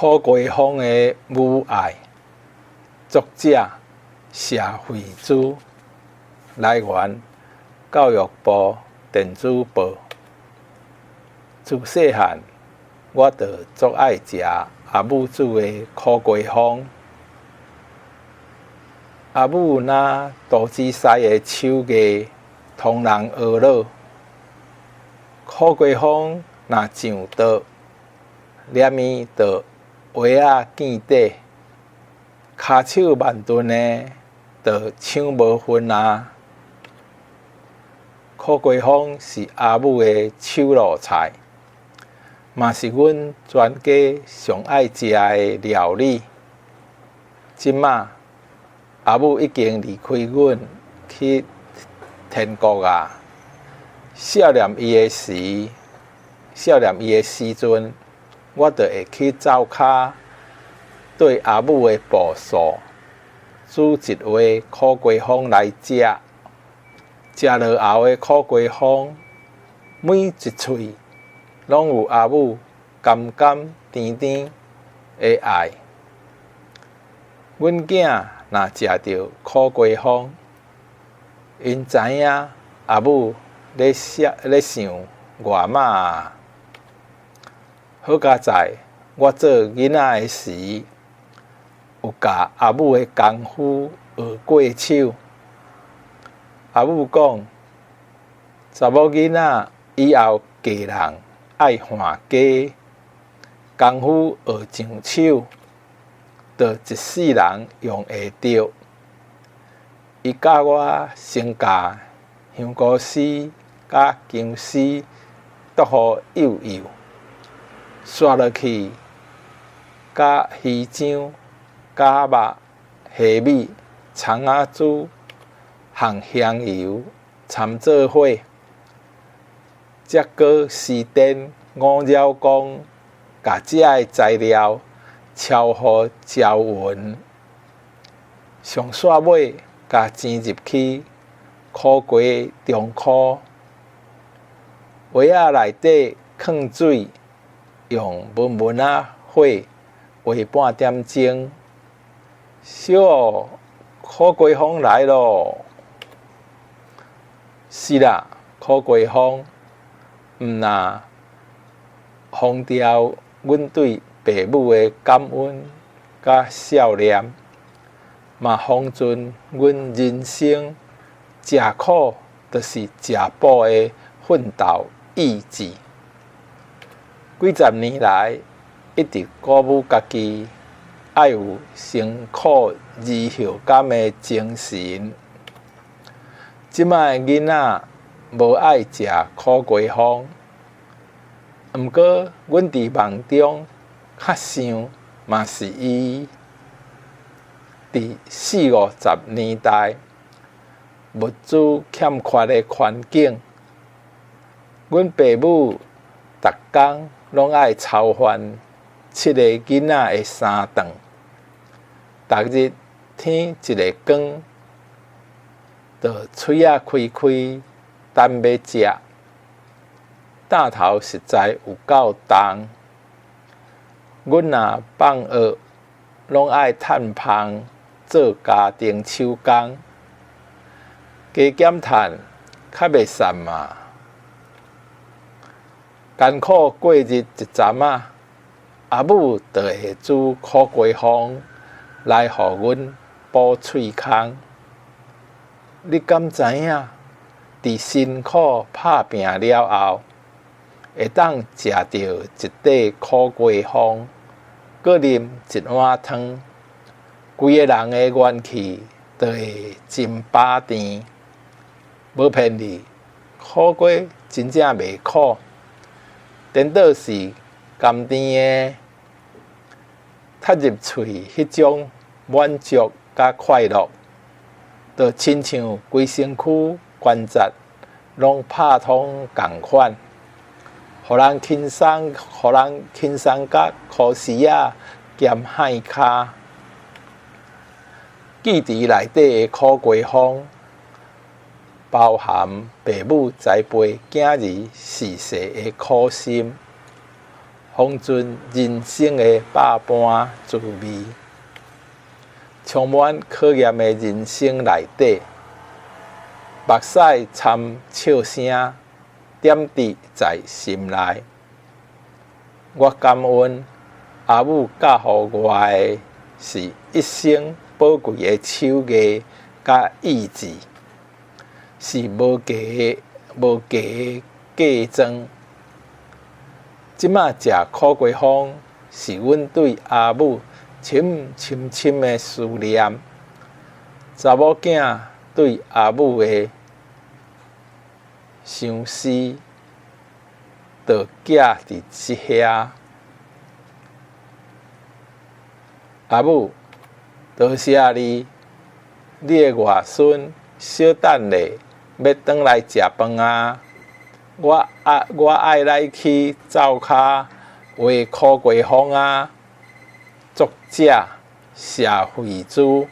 苦瓜風的母愛，作者謝惠珠，來源教育部電子報。自細漢，我就足愛食阿母煮的苦瓜風。阿母拿刀子師的手藝，通人學落。苦瓜風若上桌，連伊就鞋仔見底，跤手慢鈍的，就搶無份啊！苦瓜風是阿母的手路菜，嘛是阮全家上愛食的料理。這馬阿母已經離開阮去天國啊！想念伊的時，想念伊的時陣，我就會去灶跤對阿母的步數，煮一碗苦瓜風來食。食落喉的苦瓜風，每一喙攏有阿母甘甘甜甜的愛。阮囝若食著苦瓜風，𪜶知影阿母咧想咧想外媽啊。好佳哉，我做囡仔的時，有共阿母的功夫學過手。阿母講，查某囡仔以後嫁人愛換家，功夫學上手，就一世人用會著。伊教我先共香菇絲佮薑絲剁予幼幼，刷落去，佮魚漿、絞肉、蝦米、蔥仔珠、和香油摻做伙，才閣絲顛五爪公，共這个材料摻予攪勻，上煞尾共煎入去苦瓜中箍，鍋仔內底囥水，用文文仔火煨半點鐘，小哦，苦瓜風來囉！是啦，苦瓜風毋若封掉阮對爸母的感恩佮孝念，嘛封存阮人生食苦就是食補的奮鬥意志。幾十年來，一直鼓舞家己愛有先苦而後甘的精神。這擺的囡仔無愛食苦瓜風，毋過阮佇夢中較想嘛是伊。佇四五十年代，物資欠缺的環境，阮爸母逐工攏愛操飯七个囡仔的三頓，逐日天一下光，就喙仔開開等欲食，擔頭實在有夠重。阮若放學，攏愛趁芳做家庭手工，加減趁較袂散嘛。艱苦過日一陣仔，阿母就會煮苦瓜風來予阮補喙空。你敢知影？佇辛苦拍拚了後，會當食著一塊苦瓜風，閣啉一碗湯，規个人的元氣就會真飽甜。無騙你，苦瓜真正袂苦，顛倒是甘甜的，啜入喙彼種滿足佮快樂，就親像規身軀關節攏拍通仝款，予人輕鬆，予人輕鬆佮箍絲仔兼幌跤。記憶內底的苦瓜風，包含爸母栽培囝兒逝世的苦心，封存人生的百般滋味，充滿考驗的人生內底，目屎摻笑聲，點滴在心內。我感恩阿母教予我的是一生寶貴的手藝佮意志，是無價無價的嫁妝。這馬食苦瓜風是阮對阿母深深深的思念。查某囝對阿母的相思，就寄佇這遐。阿母，多謝你，你的外孫小等下欲轉來食飯矣。我愛我愛來去灶跤畫苦瓜風矣。作者謝慧珠。